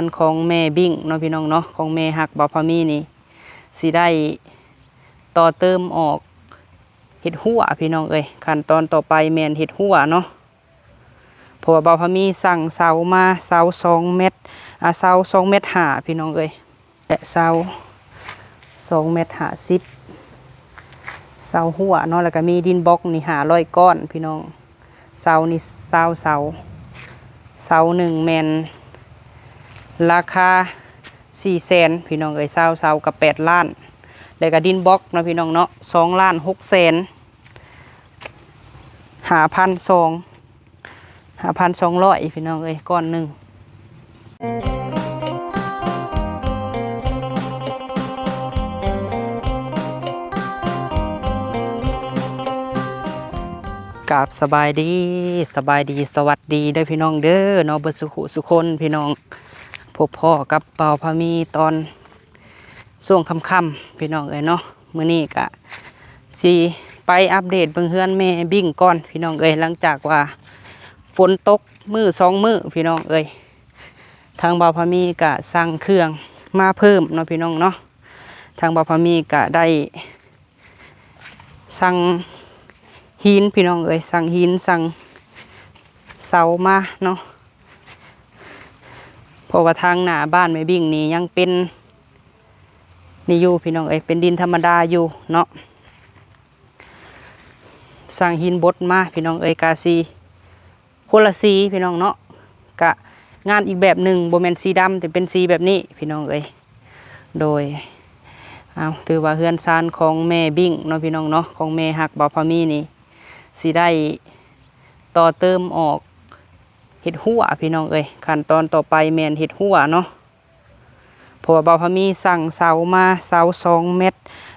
ອັນຂອງແມ່ບິ້ງເນາະ ພີ່ນ້ອງເນາະ ຂອງແມ່ຮັກບ່າວພາມີນີ້ ຊິໄດ້ຕໍ່ເຕີມອອກ ເຮັດຮົ້ວ ພີ່ນ້ອງເອີຍ. ຂັ້ນຕອນຕໍ່ໄປແມ່ນເຮັດຮົ້ວເນາະ ເພາະວ່າບ່າວພາມີສັ່ງເສົາມາ ເສົາສອງແມັດ ອາ ເສົາສອງແມັດຫ້າ ພີ່ນ້ອງເອີຍ ແລະ ເສົາສອງແມັດຫ້າສິບ ເສົາຮົ້ວເນາະ ແລ້ວກະມີດິນບລັອກນີ້ຫ້າຮ້ອຍກ້ອນ ພີ່ນ້ອງ. ເສົານີ້ຊາວເສົາ ເສົາໜຶ່ງແມ່ນລາຄາສີ່ແສນ ພີ່ນ້ອງເອີຍ ຊາວເສົາກະແປດລ້ານ ແລ້ວກະດິນບລັອກເນາະ ພີ່ນ້ອງເນາະ ສອງລ້ານຫົກແສນຫ້າພັນສອງ ຫ້າພັນສອງຮ້ອຍ ພີ່ນ້ອງເອີຍ ກ້ອນໜຶ່ງ. ກາບສະບາຍດີ ສະບາຍດີ ສະຫວັດດີເດີພີ່ນ້ອງເດີເນາະ ເບິດສຸຂູສຸຄົນ ພີ່ນ້ອງ ພົບພໍ້ກັບບ່າວພາມີຕອນຊ່ວງຄ່ຳໆ ພີ່ນ້ອງເອີຍເນາະ. ມື້ນີ້ກະຊິໄປອັບເດດເບິ່ງເຮືອນແມ່ບິ້ງກ່ອນ ພີ່ນ້ອງເອີຍ ຫຼັງຈາກວ່າຝົນຕົກມື້ສອງມື້ ພີ່ນ້ອງເອີຍ ທາງບ່າວພາມີກະສັ່ງເຄື່ອງມາເພີ່ມເນາະ ພີ່ນ້ອງເນາະ. ທາງບ່າວພາມີກະໄດ້ ສັ່ງຫີນ ພີ່ນ້ອງເອີຍ ສັ່ງຫີນ ສັ່ງເສົາມາເນາະ ເພາະວ່າທາງໜ້າບ້ານແມ່ບິ້ງນີ້ຍັງເປັນນີ້ຢູ່ ພີ່ນ້ອງເອີຍ ເປັນດິນທຳມະດາຢູ່ເນາະ. ສັ່ງຫີນບົດມາ ພີ່ນ້ອງເອີຍ ກະຊິ ຄົນລະສີ ພີ່ນ້ອງເນາະ ກະງານອີກແບບໜຶ່ງ ບໍ່ແມ່ນສີດຳ ແຕ່ເປັນສີແບບນີ້ ພີ່ນ້ອງເອີຍ. ໂດຍ ເອົາ ຖືວ່າເຮືອນຊານຂອງແມ່ບິ້ງເນາະ ພີ່ນ້ອງເນາະ ຂອງແມ່ຮັກບ່າວພາມີນີ້ ຊິໄດ້ຕໍ່ເຕີມອອກ ເຮັດຮົ້ວ ພີ່ນ້ອງເອີຍ. ຂັ້ນຕອນຕໍ່ໄປແມ່ນເຮັດຮົ້ວເນາະ ເພາະວ່າບ່າວພາມີສັ່ງເສົາມາ ເສົາສອງແມັດ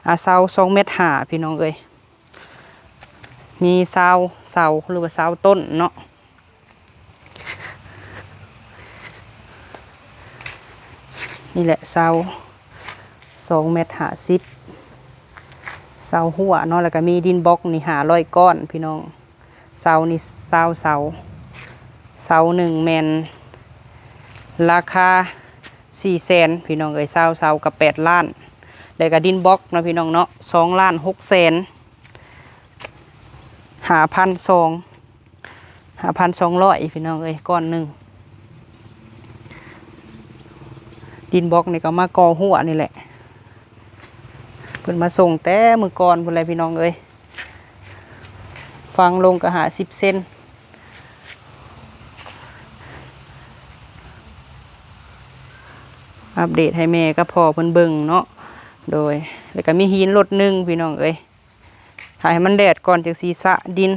ອາ ເສົາສອງແມັດຫ້າ ພີ່ນ້ອງເອີຍ ມີຊາວເສົາ ຫຼືວ່າຊາວຕົ້ນເນາະ. ນີ້ແຫຼະ ເສົາສອງແມັດຫ້າສິບ ເສົາຮົ້ວເນາະ ແລ້ວກະມີດິນບລັອກນີ້ຫ້າຮ້ອຍກ້ອນ ພີ່ນ້ອງ. ເສົານີ້ຊາວເສົາ ເສົາໜຶ່ງແມ່ນລາຄາສີ່ແສນ ພີ່ນ້ອງເອີຍ ຊາວເສົາກະແປດລ້ານ ແລ້ວກະດິນບລັອກເນາະ ພີ່ນ້ອງເນາະ ສອງລ້ານຫົກແສນຫ້າພັນສອງ ຫ້າພັນສອງຮ້ອຍ ພີ່ນ້ອງເອີຍ ກ້ອນໜຶ່ງ. ດິນບລັອກນີ້ກະມາກໍ່ຮົ້ວນີ້ແຫຼະ ເພິ່ນມາສົ່ງແຕ່ມື້ກ່ອນພຸ້ນແຫຼະ ພີ່ນ້ອງເອີຍ. ຝັງລົງກະຫ້າສິບເຊັນ ອັບເດດໃຫ້ແມ່ກັບພໍ່ເພິ່ນເບິ່ງເນາະ. ໂດຍ ແລ້ວກະມີຫີນລົດໜຶ່ງ ພີ່ນ້ອງເອີຍ ຖ້າໃຫ້ມັນແດດກ່ອນ ຈັ່ງຊິສະດິນ.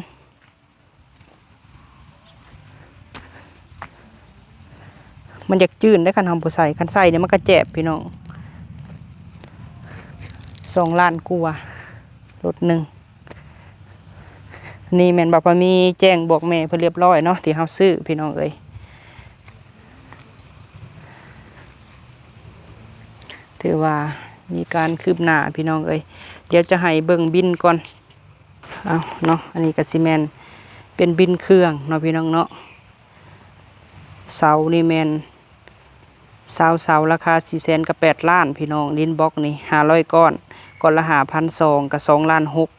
ມັນຢາກຈືນໄດ໋ ຄັນເຮົາບໍ່ໃສ່ ຄັນໃສ່ນີ້ມັນກະແຈບ ພີ່ນ້ອງ. ສອງລ້ານກວ່າ ລົດໜຶ່ງ. ອັນນີ້ແມ່ນບ່າວພາມີແຈ້ງບອກແມ່ເພິ່ນລຽບຮ້ອຍເນາະ ທີ່ເຮົາຊື້ ພີ່ນ້ອງເອີຍ. ຖືວ່າມີການຄືບໜ້າ ພີ່ນ້ອງເອີຍ. ດຽວຈະໃຫ້ເບິ່ງບິນກ່ອນ. ເອົາເນາະ ອັນນີ້ກະຊິແມ່ນເປັນບິນເຄື່ອງເນາະ ພີ່ນ້ອງເນາະ. ເສົານີ້ແມ່ນຊາວເສົາ ລາຄາສີ່ແສນກັບແປດລ້ານ ພີ່ນ້ອງ. ດິນບລັອກນີ້ຫ້າຮ້ອຍກ້ອນ ກ້ອນລະຫ້າພັນສອງ ກະສອງລ້ານຫົກ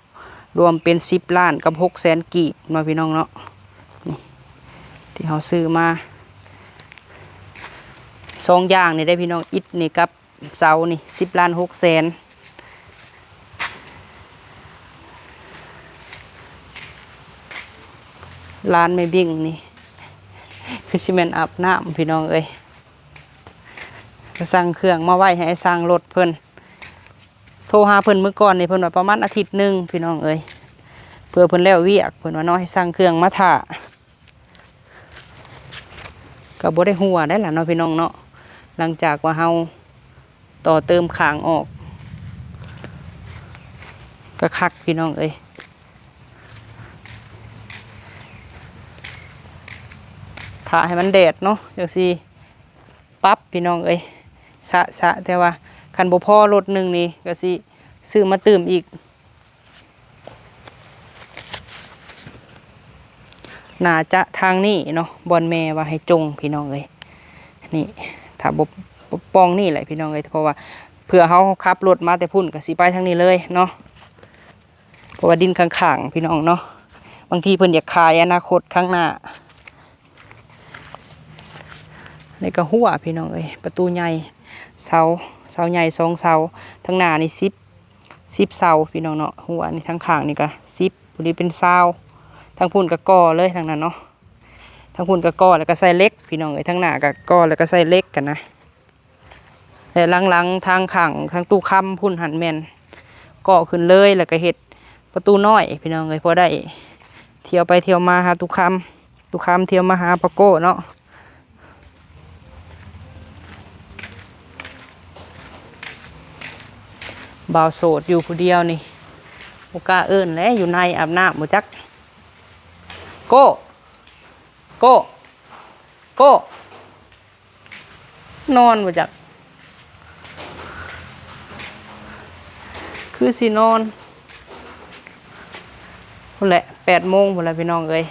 ລວມເປັນສິບລ້ານກັບຫົກແສນກີບເນາະ ພີ່ນ້ອງເນາະ. ນີ້ ທີ່ເຮົາຊື້ມາສອງຢ່າງນີ້ໄດ໋ ພີ່ນ້ອງ ອິດນີ້ກັບ ເສົານີ້ສິບລ້ານຫົກແສນ. ຮ້ານແມ່ບິ້ງນີ້ຄືຊິແມ່ນອາບນ້ຳ ພີ່ນ້ອງເອີຍ. ກະສັ່ງເຄື່ອງມາໄວ້ໃຫ້ຊ່າງລົດເພິ່ນ ໂທຫາເພິ່ນມື້ກ່ອນນີ້ ເພິ່ນວ່າປະມານອາທິດໜຶ່ງ ພີ່ນ້ອງເອີຍ ເພື່ອເພິ່ນແລ້ວວຽກ ເພິ່ນວ່າເນາະ ໃຫ້ສັ່ງເຄື່ອງມາຖ້າ. ກະບໍ່ໄດ້ຮົ່ວໄດ້ລະເນາະ ພີ່ນ້ອງເນາະ ຫຼັງຈາກວ່າເຮົາຕໍ່ເຕີມຂ້າງອອກ ກະຄັກ ພີ່ນ້ອງເອີຍ. ຖ້າໃຫ້ມັນແດດເນາະ ຈັ່ງຊິປັບ ພີ່ນ້ອງເອີຍ ສະ ສະ ແຕ່ວ່າຄັນບໍ່ພໍລົດໜຶ່ງນີ້ ກະຊິຊື້ມາຕື່ມອີກ. ໜ້າຈະທາງນີ້ເນາະ ບ່ອນແມ່ວ່າໃຫ້ຈົ່ງ ພີ່ນ້ອງເອີຍ. ນີ້ ຖ້າບໍ່ ບໍ່ປ່ອງນີ້ແຫຼະພີ່ນ້ອງເອີຍ ເພາະວ່າເພື່ອເຮົາຂັບລົດມາແຕ່ພຸ້ນກໍຊິໄປທາງນີ້ເລີຍເນາະ ເພາະວ່າດິນຂ້າງໆ ພີ່ນ້ອງເນາະ ບາງທີເພິ່ນຢາກຂາຍອະນາຄົດຂ້າງໜ້າ. ນີ້ກໍຮົ້ວພີ່ນ້ອງເອີຍ ປະຕູໃຫຍ່ ເສົາ ເສົາໃຫຍ່ສອງເສົາ ທາງໜ້ານີ້ສິບ ສິບເສົາພີ່ນ້ອງເນາະ ຮົ້ວນີ້ ທາງຂ້າງນີ້ກໍສິບ ຜູ້ນີ້ເປັນຊາວ ທາງພຸ້ນກໍກໍ່ເລີຍທາງນັ້ນເນາະ ທາງພຸ້ນກໍກໍ່ແລ້ວກໍໃສ່ເຫຼັກພີ່ນ້ອງເອີຍ ທາງໜ້າກໍກໍ່ແລ້ວກໍໃສ່ເຫຼັກຫັ້ນນະ ແລະ ຫຼັງໆ ທາງຂ້າງທາງຕູ້ຄຳພຸ້ນຫັ້ນແມ່ນກໍ່ຂຶ້ນເລີຍ ແລ້ວກໍເຮັດປະຕູນ້ອຍພີ່ນ້ອງເອີຍ ພໍໄດ້ທ່ຽວໄປທ່ຽວມາຫາຕູ້ຄຳ ຕູ້ຄຳທ່ຽວມາຫາປາໂກ້ເນາະ. ບ່າວໂສດຢູ່ຜູ້ດຽວນີ້ ບໍ່ກ້າເອີ້ນແຫຼະ ຢູ່ໃນອາບນ້ຳບໍ່ຈັກ ໂກ້ ໂກ້ ໂກ້ ນອນບໍ່ຈັກ ຄືຊິນອນ ພຸ້ນແຫຼະ ແປດໂມງພຸ້ນແຫຼະພີ່ນ້ອງເອີຍ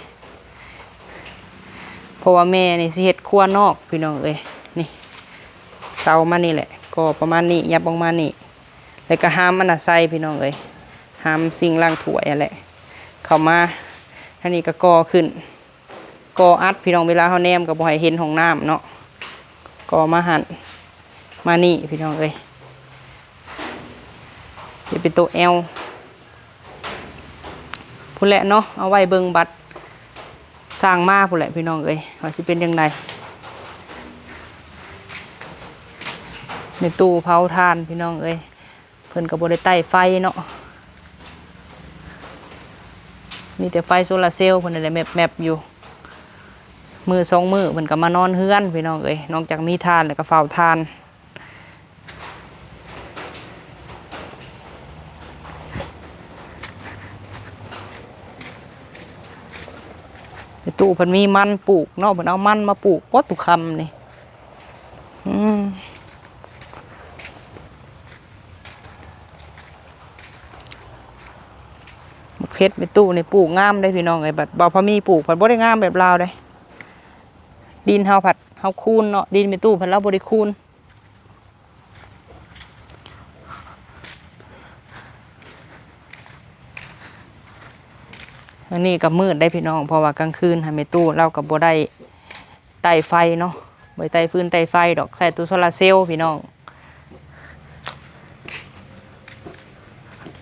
ເພາະວ່າແມ່ນີ້ຊິເຮັດຄົວນອກພີ່ນ້ອງເອີຍ ນີ້ ເສົາມານີ້ແຫຼະ ກໍປະມານນີ້ ຫຍັບອອກມານີ້ ແລ້ວກໍຫາມອັນນະໃສ່ພີ່ນ້ອງເອີຍ ຫາມຊິງລ້າງຖ້ວຍຫັ້ນແຫຼະ ເຂົ້າມາ ທາງນີ້ກໍກໍ່ຂຶ້ນ ກໍ່ອັດພີ່ນ້ອງ ເວລາເຮົາແນມກໍບໍ່ໃຫ້ເຫັນຫ້ອງນ້ຳເນາະ ກໍ່ມາຫັ້ນ ມານີ້ພີ່ນ້ອງເອີຍ ເຮັດເປັນໂຕແອວ ພຸ້ນແຫຼະເນາະ ເອົາໄວ້ເບິ່ງບັດສ້າງມາພຸ້ນແຫຼະພີ່ນ້ອງເອີຍ ວ່າຊິເປັນຈັ່ງໃດ ແມ່ຕູ້ເຜົາຖ່ານພີ່ນ້ອງເອີຍ ເພິ່ນກໍບໍ່ໄດ້ໄຕ້ໄຟເນາະ ມີແຕ່ໄຟໂຊລາເຊວເພິ່ນນັ້ນແຫຼະແມັບໆຢູ່ ມື້ສອງມື້ເພິ່ນກໍມານອນເຮືອນພີ່ນ້ອງເອີຍ ນອກຈາກມີຖ່ານແລ້ວກໍເຝົ້າຖ່ານ ແມ່ຕູ້ເພິ່ນມີມັນປູກເນາະ ເພິ່ນເອົາມັນມາປູກ ໂອ້ ຕູ້ຄຳນີ້ ອືມ ບັກເພັດແມ່ຕູ້ນີ້ປູກງາມເດ້ພີ່ນ້ອງເອີຍ ບັດບ່າວພາມີປູກພັດບໍ່ໄດ້ງາມແບບລາວເດ້ ດິນເຮົາພັດເຮົາຄູນເນາະ ດິນແມ່ຕູ້ພັດລາວບໍ່ໄດ້ຄູນ. ອັນນີ້ກໍມືດໄດ໋ພີ່ນ້ອງ ເພາະວ່າກາງຄືນຫັ້ນແມ່ຕູ້ລາວກໍບໍ່ໄດ້ໄຕ້ໄຟເນາະ ບໍ່ໄດ້ໄຕ້ຟືນໄຕ້ໄຟດອກ ໃຊ້ໂຕໂຊລາເຊວພີ່ນ້ອງ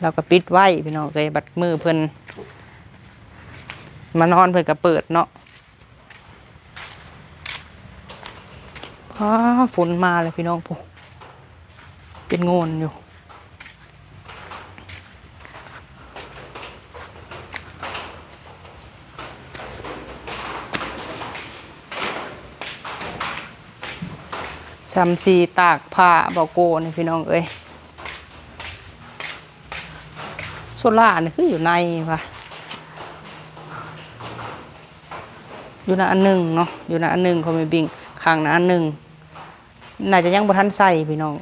ລາວກໍປິດໄວ້ພີ່ນ້ອງເອີຍ ບັດມື້ເພິ່ນມານອນເພິ່ນກໍເປີດເນາະ. ອ້າ ຝົນມາແລ້ວພີ່ນ້ອງ ພຸ້ນ ເປັນໂງ່ນຢູ່ ສ່ຳຊິຕາກຜ້າເບົາໂກນີ້ພີ່ນ້ອງເອີຍ. ໂຊລ່ານີ້ຄືຢູ່ໃນວະ ຢູ່ໃນອັນໜຶ່ງເນາະ ຢູ່ໃນອັນໜຶ່ງຂອງແມ່ບິງ ຂ້າງໃນອັນໜຶ່ງ ໜ້າຈະຍັງບໍ່ທັນໃສ່ພີ່ນ້ອງ.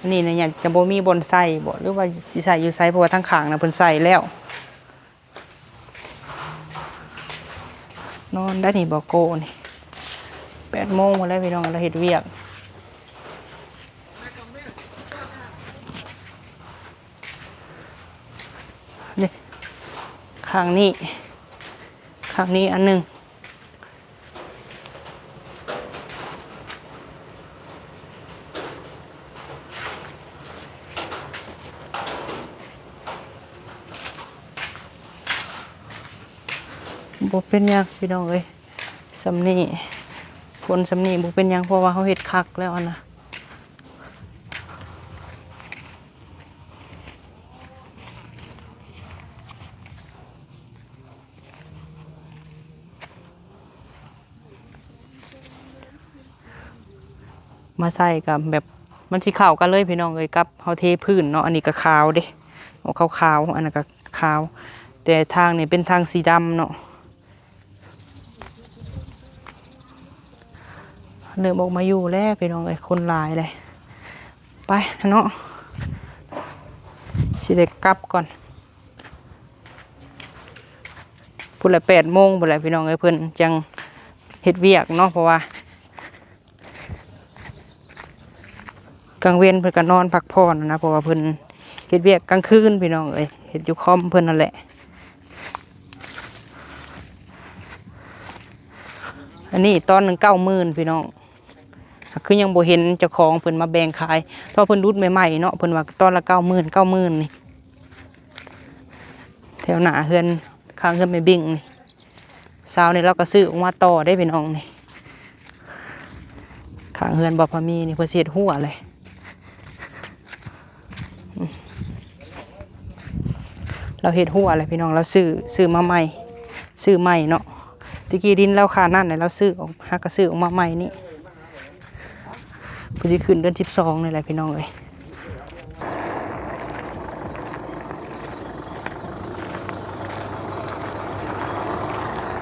ອັນນີ້ນະ ຍັງຈະບໍ່ມີບ່ອນໃສ່ບໍ ຫຼືວ່າຊິໃສ່ຢູ່ໃສ ເພາະວ່າທາງຂ້າງນະເພິ່ນໃສ່ແລ້ວ. ນອນໄດ້ນີ້ ເບົາໂກນີ້ ແປດໂມງພຸ້ນແລ້ວພີ່ນ້ອງ ລາວເຮັດວຽກ. ນີ້ ຂ້າງນີ້ ຂ້າງນີ້ອັນໜຶ່ງ ບໍ່ເປັນຫຍັງພີ່ນ້ອງເອີຍ ສ່ຳນີ້ ຝົນສ່ຳນີ້ບໍ່ເປັນຫຍັງ ເພາະວ່າເຮົາເຮັດຄັກແລ້ວຫັ້ນນະ. ມາໃສ່ກໍແບບ ມັນຊິເຂົ້າກັນເລີຍພີ່ນ້ອງເອີຍ ກັບເຮົາເທພື້ນເນາະ. ອັນນີ້ກໍຂາວເດ້ ອອກຂາວໆ ອັນນັ້ນກໍຂາວ ແຕ່ທາງນີ້ເປັນທາງສີດຳເນາະ. ເລີ່ມອອກມາຢູ່ແລ້ວພີ່ນ້ອງເອີຍ ຄົນຫຼາຍເລີຍ. ໄປເນາະ ຊິໄດ້ກັບກ່ອນ ພຸ້ນແຫຼະ ແປດໂມງພຸ້ນແຫຼະພີ່ນ້ອງເອີຍ ເພິ່ນຈັ່ງເຮັດວຽກເນາະ ເພາະວ່າ ກາງເວັນເພິ່ນກໍນອນພັກຜ່ອນນະ ເພາະວ່າເພິ່ນເຮັດວຽກກາງຄືນພີ່ນ້ອງເອີຍ ເຮັດຢູ່ຄອມເພິ່ນນັ້ນແຫຼະ. ອັນນີ້ຕອນໜຶ່ງເກົ້າໝື່ນພີ່ນ້ອງ ຄືຍັງບໍ່ເຫັນເຈົ້າຂອງເພິ່ນມາແບ່ງຂາຍ ເພາະເພິ່ນຫຼຸດໃໝ່ໆເນາະ ເພິ່ນວ່າຕອນລະເກົ້າໝື່ນ ເກົ້າໝື່ນນີ້ ແຖວໜ້າເຮືອນ ຂ້າງເຮືອນແມ່ບິ້ງນີ້ ຊາວນີ້ລາວກໍຊື້ອອກມາຕໍ່ເດ້ພີ່ນ້ອງນີ້ ຂ້າງເຮືອນບໍ່ພາມີນີ້ ເພິ່ນຊິເຮັດຮົ້ວເລີຍ ລາວເຮັດຮົ້ວແຫຼະພີ່ນ້ອງ ລາວຊື້ ຊື້ມາໃໝ່ ຊື້ໃໝ່ເນາະ ແຕ່ກີ້ດິນລາວຂາດນັ້ນແຫຼະ ລາວຊື້ອອກ ຫາກໍຊື້ອອກມາໃໝ່ນີ້ ເພິ່ນຊິຂຶ້ນເດືອນສິບສອງນີ້ແຫຼະພີ່ນ້ອງເອີຍ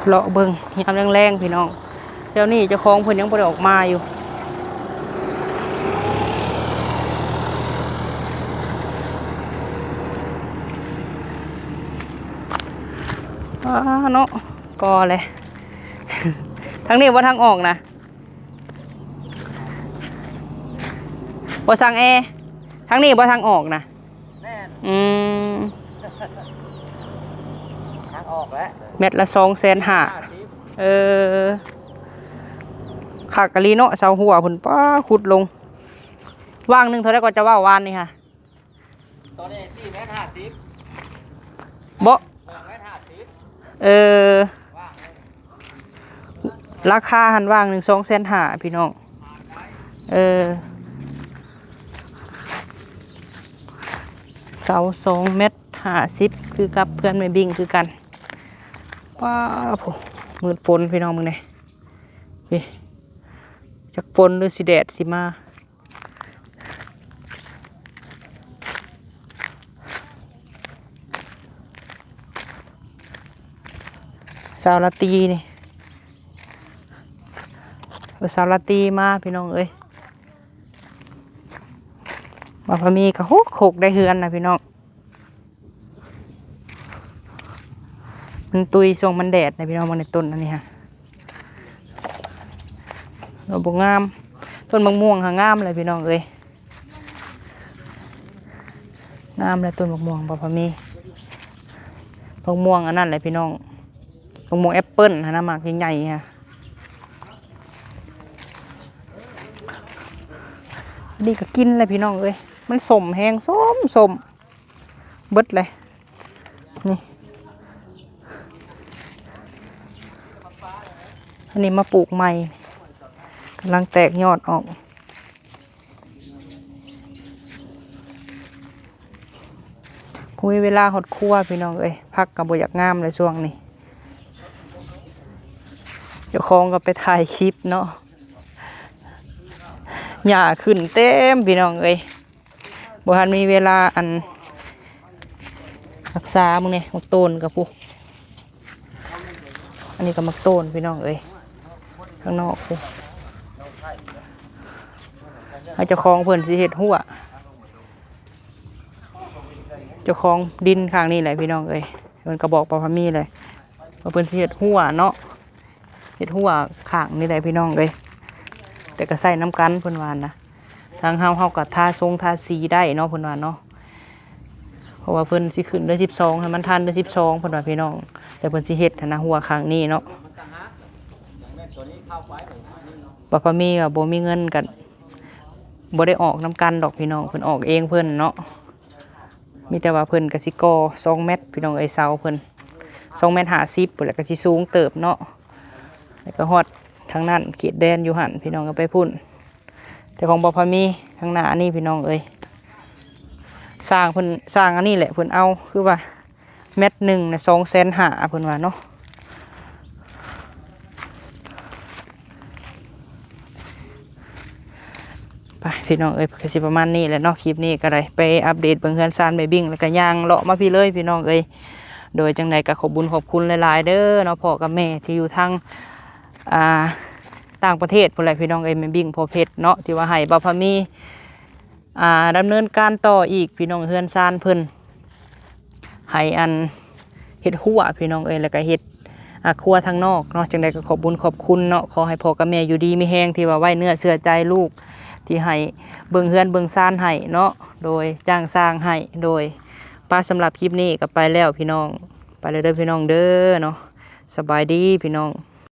ເລາະເບິ່ງຍາມແລງໆ ພີ່ນ້ອງ ແຖວນີ້ເຈົ້າຂອງເພິ່ນຍັງບໍ່ໄດ້ອອກມາຢູ່ ອ້າ ເນາະ ກໍແຫຼະ ທາງນີ້ບໍ່ ທາງອອກນະ ບໍ່ສັ່ງແອ ທາງນີ້ບໍ່ ທາງອອກນະ ແມ່ນ ອືມ ທາງອອກແຫຼະ ແມັດລະສອງແສນຫ້າ ຫ້າສິບ ເອີ ຄັກອີ່ຫຼີເນາະ ເສົາຮົ້ວພຸ້ນ ປ້າ ຂຸດລົງ ວາງໜຶ່ງເທົ່າໃດກໍ ເຈົ້າເວົ້າວານນີ້ຫະ? ຕອນນີ້ສີ່ແມັດຫ້າສິບ ບໍ່ ສອງແມັດຫ້າສິບ ເອີ ລາຄາຫັ້ນວາງໜຶ່ງສອງແສນຫ້າພີ່ນ້ອງ ເອີ ເສົາສອງແມັດຫ້າສິບ ຄືກັບເພື່ອນແມ່ບິ້ງຄືກັນ ປ້າ ໂອ້ ມືດຝົນພີ່ນ້ອງເບິ່ງແດ່ ນີ້ ຈັກຝົນຫຼືຊິແດດຊິມາ ສາວລາຕີນີ້ ເອີ ສາວລາຕີມາພີ່ນ້ອງເອີຍ ມາພາມີກະຫົກໆ ໄດ້ເຮືອນນະພີ່ນ້ອງ. ມັນຕຸຍຊ່ວງມັນແດດນະພີ່ນ້ອງ ເບິ່ງໃນຕົ້ນອັນນີ້ຫະ ດອກບໍ່ງາມ ຕົ້ນໝາກມ່ວງຫາງາມແຫຼະພີ່ນ້ອງເອີຍ ງາມແຫຼະຕົ້ນໝາກມ່ວງບໍ່ພໍມີ ໝາກມ່ວງອັນນັ້ນແຫຼະພີ່ນ້ອງ ໝາກມ່ວງແອັບເປິ້ນຫັ້ນນະ ໝາກໃຫຍ່ໆຫະ ອັນນີ້ກໍກິນແຫຼະພີ່ນ້ອງເອີຍ ມັນສົ້ມແຮງ ສົ້ມໆ. ເບິດເລີຍ ນີ້ ອັນນີ້ມາປູກໃໝ່ ກຳລັງແຕກຍອດອອກ ບໍ່ມີເວລາຮອດຄົວພີ່ນ້ອງເອີຍ ຜັກກໍບໍ່ຢາກງາມແລ້ວຊ່ວງນີ້ ເຈົ້າຂອງກໍໄປຖ່າຍຄລິບເນາະ ຫຍ້າຂຶ້ນເຕັມພີ່ນ້ອງເອີຍ. ບໍ່ທັນມີເວລາອັນ ຮັກສາ ມຶງນີ້ ໝາກໂຕນກັບຜູ້ ອັນນີ້ກໍໝາກໂຕນພີ່ນ້ອງເອີຍ ຂ້າງນອກຜູ້ ໃຫ້ເຈົ້າຂອງເພິ່ນຊິເຮັດຮົ້ວ ເຈົ້າຂອງດິນຂ້າງນີ້ແຫຼະພີ່ນ້ອງເອີຍ ເພິ່ນກໍບອກປາພາມີແຫຼະ ວ່າເພິ່ນຊິເຮັດຮົ້ວເນາະ. ເຮັດຮົ້ວຂ້າງນີ້ແຫຼະພີ່ນ້ອງເອີຍ ແຕ່ກໍໃຊ້ນຳກັນເພິ່ນວ່ານະ ທາງເຮົາ ເຮົາກໍທາຊົງທາສີໄດ້ເນາະ ເພິ່ນວ່າເນາະ ເພາະວ່າເພິ່ນຊິຂຶ້ນເດືອນສິບສອງ ໃຫ້ມັນທັນເດືອນສິບສອງ ເພິ່ນວ່າພີ່ນ້ອງ ແຕ່ເພິ່ນຊິເຮັດຫັ້ນນະ ຮົ້ວຂ້າງນີ້ເນາະ ປາພາມີວ່າບໍ່ມີເງິນກໍບໍ່ໄດ້ອອກນຳກັນດອກພີ່ນ້ອງ ເພິ່ນອອກເອງເພິ່ນເນາະ. ມີແຕ່ວ່າເພິ່ນກໍຊິກໍ່ສອງແມັດພີ່ນ້ອງເອີຍ ເສົາເພິ່ນສອງແມັດຫ້າສິບພຸ້ນແຫຼະ ກໍຊິສູງເຕີບເນາະ ແລ້ວກໍຮອດທາງນັ້ນ ເຂດແດນຢູ່ຫັ້ນພີ່ນ້ອງ ກໍໄປພຸ້ນ ແຕ່ຂອງບໍ່ພາມີທາງໜ້ານີ້ພີ່ນ້ອງເອີຍ ສ້າງເພິ່ນ ສ້າງອັນນີ້ແຫຼະ ເພິ່ນເອົາຄືວ່າແມັດໜຶ່ງນະສອງແສນຫ້າ ເພິ່ນວ່າເນາະ. ໄປພີ່ນ້ອງເອີຍ ກໍຊິປະມານນີ້ແຫຼະເນາະ ຄລິບນີ້ກໍໄດ້ໄປອັບເດດເບິ່ງເຮືອນຊານແມ່ບິ້ງ ແລ້ວກໍຍ່າງເລາະມາພີ້ເລີຍພີ່ນ້ອງເອີຍ. ໂດຍຈັ່ງໃດກໍຂອບບຸນຂອບຄຸນຫຼາຍໆເດີເນາະ ພໍ່ກັບແມ່ທີ່ຢູ່ທາງ ອ່າ ຕ່າງປະເທດພຸ້ນແຫຼະພີ່ນ້ອງເອີຍ ແມ່ບິ້ງພໍ່ເພັດເນາະ ທີ່ວ່າໃຫ້ບ່າວພາມີ ອ່າ ດຳເນີນການຕໍ່ອີກພີ່ນ້ອງ ເຮືອນຊານເພິ່ນ ໃຫ້ອັນເຮັດຮົ້ວພີ່ນ້ອງເອີຍ ແລ້ວກໍເຮັດ ອ່າ ຄົວທາງນອກເນາະ. ຈັ່ງໃດກໍຂອບບຸນຂອບຄຸນເນາະ ຂໍໃຫ້ພໍ່ກັບແມ່ຢູ່ດີມີແຮງ ທີ່ວ່າໄວ້ເນື້ອເຊື່ອໃຈລູກ ທີ່ໃຫ້ເບິ່ງເຮືອນເບິ່ງຊານໃຫ້ເນາະ ໂດຍຈ້າງຊ່າງໃຫ້ ໂດຍ ປະ ສຳລັບຄລິບນີ້ກໍໄປແລ້ວພີ່ນ້ອງ ໄປແລ້ວເດີພີ່ນ້ອງເດີເນາະ ສະບາຍດີພີ່ນ້ອງ.